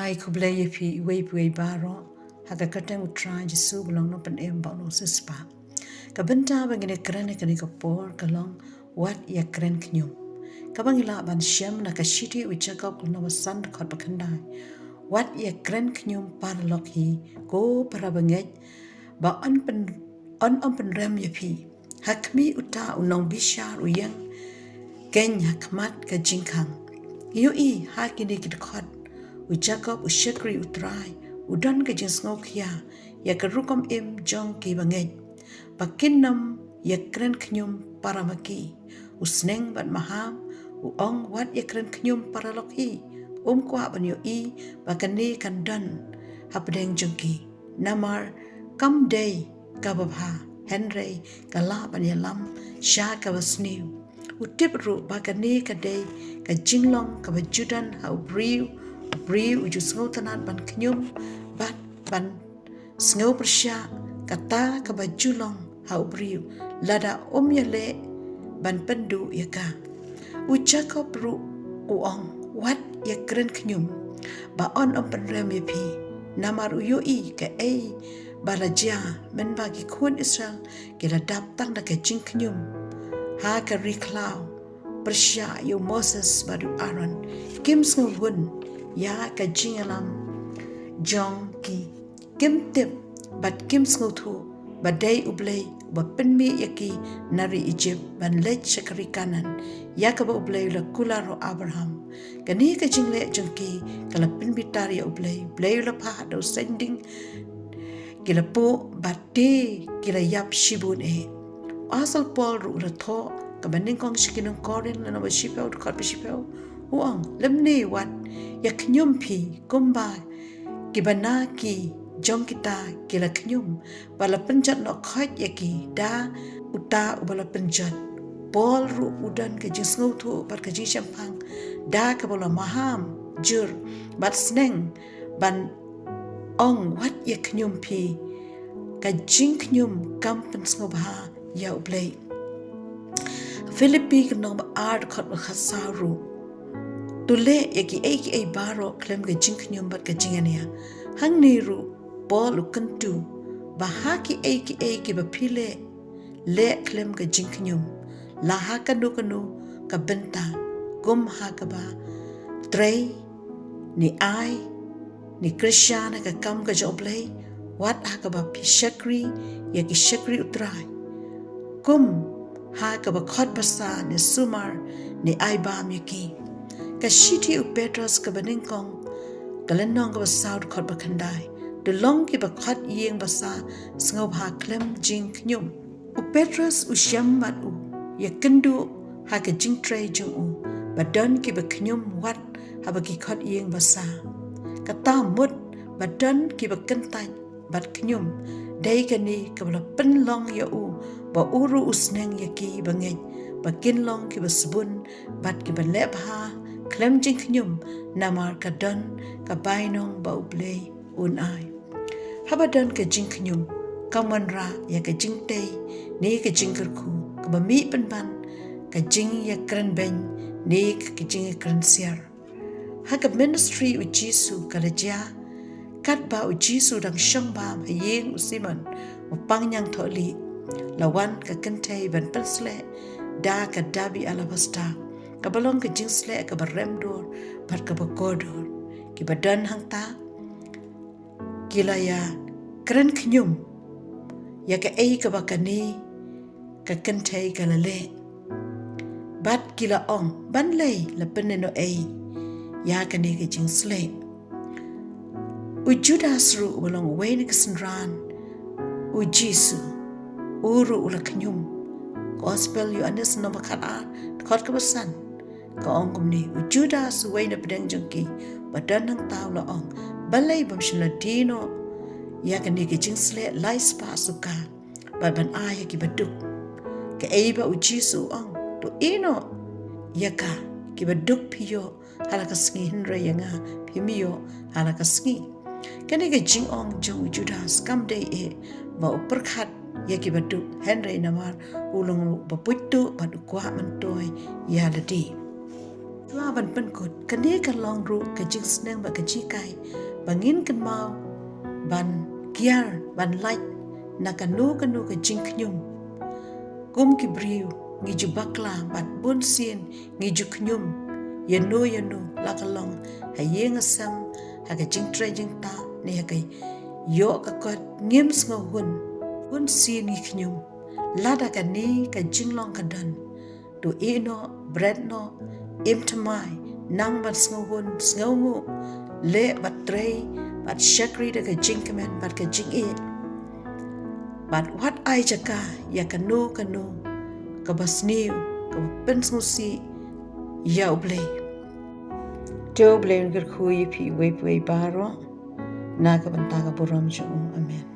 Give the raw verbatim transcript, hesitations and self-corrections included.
Ai khublei ïa phi iwei pa iwei baroh ha ka kyrteng u Trai Jisu ba long nongpynim bad u nongsiewspah. Ka bynta ba ngin ïa kren ha kane ka por ka long wat ïa kren khñium. Kaba ngi lah ban shem na ka shithi u Jakob lynnong ba san dkhot ba khyndai. Wat ïa kren khñium paralok hi, ko para bangeit, ba yn pyn, yn ym pynrem ïa phi. Ha khmih uta u nongbishar u ïeng keiñ ha khmat ka jingkhang. Ïohi ha kine ki dkhot, u Jakob u shakri u Trai u don ka jingsngewkhia ïa ka rukom im jong ki bangeit, ba kin ym ïa kren khñium para ma ki. U sneng bad maham, u ong wat ïa kren khñium paralok hi. Um kwah ban ïohi ba kane kan don hapdeng jong ki. Namar kam dei kaba bha, hynrei ka lah ban ïalam sha kaba sniew. U tip ruh ba kane ka dei ka jinglong kaba ju don ha u briew, u briew u ju sngewtynnad ban khñium bad ban sngewpyrshah, kata kaba ju long ha u briew lada um ïaleh ban pynduh ïa ka. U Jakob ruh u ong wat ïa kren khñium, ba yn ym pynrem ïa phi. Namar u ïohi kaei ba la jia, mynba ki khun Israel ki la dap tang da ka jingkhñium ha ka ri khlaw pyrshah ïa u Moses bad u Aaron. Kim sngewhun ïa ka jingïalam jong ki. Kim tip bad kim sngewthuh ba dei U Blei uba pynmih ïa ki na ri Ijipt ban leit sha ka ri Kanaan, ïa kaba U Blei u la kular ha u Abraham. Kane ka jingleh jong ki ka la pynbitar ïa U Blei. U Blei u la phah da u saiñding, ki la puh bad te ki la ïap shibun eh. U apostol Paul ruh u la thoh kaba nyngkong sha ki nong Korinth lynnong ba shiphew dkhot ba shiphew, u ong lymne wat ïa khñium phi kumba kiba na ki jong kita ki la khñium, ba la pynjot noh khoit ïa ki da uta uba la pynjot. Paul ruh u don ka jingsngewthuh bad ka jingshemphang da kaba la maham jur bad sneng ban ong wat ïa khñium phi. Ka jingkhñium kam pynsngewbha ïa U Blei. Philippi ka lynnong ba ar dkhot ba khatsaw ruh, to leh ïa kiei kiei baroh khlem ka jingkhñium bad ka jingania. Hangne ruh Paul u kyntu ba ha kiei kiei kiba phi leh, leh khlem ka jingkhñium, la ha kano kano ka bynta, kum ha kaba trei ne ai ne kyrshan ha ka kam ka jong U Blei, wat ha kaba phi shakri ïa ki shakri U Trai, kum ha kaba khot basa ne sumar ne ai bam ïa ki. Ka shithi u Petros kaba nyngkong ka lynnong kaba saw dkhot ba khyndai, to long kiba khot ïing basa sngewbha khlem jingkhñium. U Petros u shem bad u ïakynduh ha ka jingtrei jong u ba don kiba khñium wat haba ki khot ïing basa. Kata mut ba don kiba kyntait bad khñium, dei kane kaba la pynlong ïa u ba u ruh u sneng ïa ki bangeit ba kin long kiba sbun bad kiba leh bha khlem jingkhñium, namar ka don ka bainong ba U Blei un ai. Haba don ka jingkhñium, kam wanrah ïa ka jingtei ne ka jingkyrkhu kaba mih pynban ka jingïakren beiñ ne ka jingïakren siar. Ha ka ministry u Jisu ka la jia katba u Jisu dang shong bam ha ïing u Simon ba pang ñiangthohlieh. La wan ka kynthei ban pynsleh da ka dabi alabasta, kaba long ka jingsleh kaba rem dor bad kaba kordor. Kiba don hangta ki la ïakren khñium ïa kaei kaba kane ka kynthei ka la leh, bad ki la ong, ban lei la pynlehnohei ïa kane ka jingsleh. U Judas ruh uba long uwei na ki synran u Jisu, u ruh u la khñium. Gospel Ïoannis lynnong ba khatar dkhot kaba san ka ong kumne, u Judas uwei na pdeng jong ki ba don hangta u la ong, balei bym shym la die noh ïa kane ka jingsleh lai spah suka bad ban ai ïa kiba duk? Kaei ba u Jisu u ong, to ïeh noh ïa ka, kiba duk phi ïoh ha la ka sngi, hynrei ïa nga phim ïoh ha la ka sngi. Kane ka jingong jong u Judas kam dei eh ba u pyrkhat ïa kiba duk, hynrei namar u long ruh ba buit tuh bad u kwah myntoi ïa lade. Shuwa ban pynkut, kane ka long ruh ka jingsneng bad ka jinghikai ba ngin kynmaw ban kiar, ban lait na kano kano ka jingkhñium. Kum ki briew ngi ju bakla bad bun sien ngi ju khñium ïano ïano, la ka long ha ïing ha sem, ha ka jingtrei jingktah ne ha ka ïoh ka kot, ngim sngewhun. Bun sien ngi khñium. Lada kane ka jinglong ka don, to ïeh noh, bret noh, im thymmai, nang ban sngewhun, sngewnguh, leh bad trei bad shakri da ka jingkmen bad ka jingïeit. Bad wat ai jaka ïa kano kano kaba sniew, kaba pynsngewsih ïa U Blei. To U Blei un kyrkhu ïa phi uwei pa uwei baroh na ka bynta ka burom jong u. Amen.